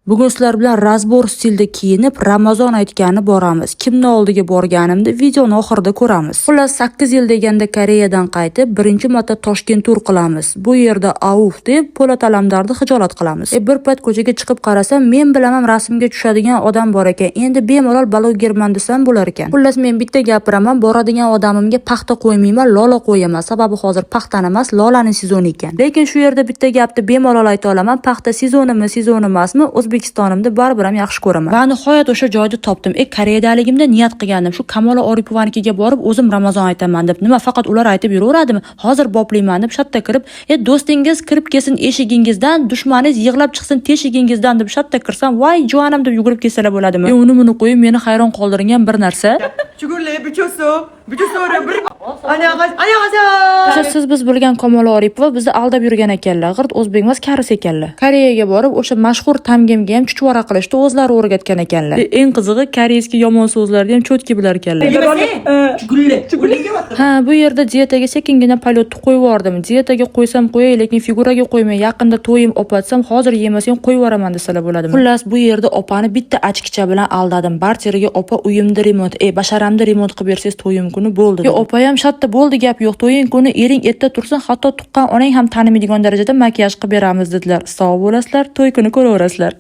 Bugun sizlar bilan разбор stilda kiyinib, Ramazon aytgani boramiz. Kimni oldiga borganimni videoni oxirida ko'ramiz. Xullas, 8 yil deganda Koreyadan qaytib, birinchi marta Toshkent tur qilamiz. Bu yerda "Auf" deb Po'lat Alamdarni xijolat qilamiz. Bir payt ko'chaga chiqib qarasam, men bilan ham rasmga tushadigan odam bor ekan. Endi bemalol blogerman desam bo'lar ekan. Xullas, men bitta gapiraman, boradigan odamimga paxta qo'ymayman, lola qo'yaman. Sababi hozir paxtani emas, lolani sezoni ekan. Lekin shu yerda bitta gapni bemalol ayta olaman, paxta sezonimi, sezon emasmi, O'zbekistonimni baribir ham yaxshi ko'raman. Va nihoyat o'sha joyni topdim. Koreyadaligimda niyat qilgandim, shu Kamola Oripovanikиga borib o'zim Ramazon aytaman deb. Nima, faqat ular aytib yuraveradimi? Hozir boplayman deb shatta kirib, do'stingiz kirib kelsin eshigingizdan, dushmaningiz yig'lab chiqsin teshigingizdan deb shatta kirsam, "Voy jonim" deb yugurib kelsalar bo'ladimi? Uni buni qo'yib, meni hayron qoldirgan bir narsa. 죽을래 미쳤어 미쳤어 안녕하세요 안녕하세요. O'sha siz biz bilgan Kamola Oripova bizni aldab yurgan ekanlar. G'irt o'zbek emas, koreys ekanlar. Koreyaga borib, o'sha mashhur tamgamga ham chuchvara qilishni o'zlari o'rgatgan ekanlar. Eng qizig'i, корейский yomon so'zlarni ham чётко bilar ekanlar. 죽을래 죽을래. Ha, bu yerda dietaga sekingina полёт ni qo'yib yubordim. Dietaga qo'ysam qo'yay, lekin figuraga qo'ymay, yaqinda to'yim opatsam, hozir yemasang qo'yib yuboraman desalar bo'ladimi? Xullas, bu yerda opani bitta ochkicha bilan aldadim. Barteriga "Opa, uyimda remont, basharamda remont qilib bersangiz, to'yim kuni bo'ldi." Opa ham shatta "Bo'ldi, gap yo'q. To'ying kuni ering erta tursin, hatto tuqqan onang ham tanimaydigan darajada makiyaj qilib beramiz" dedilar. Sog' bo'lasizlar, to'y kuni ko'raverasizlar.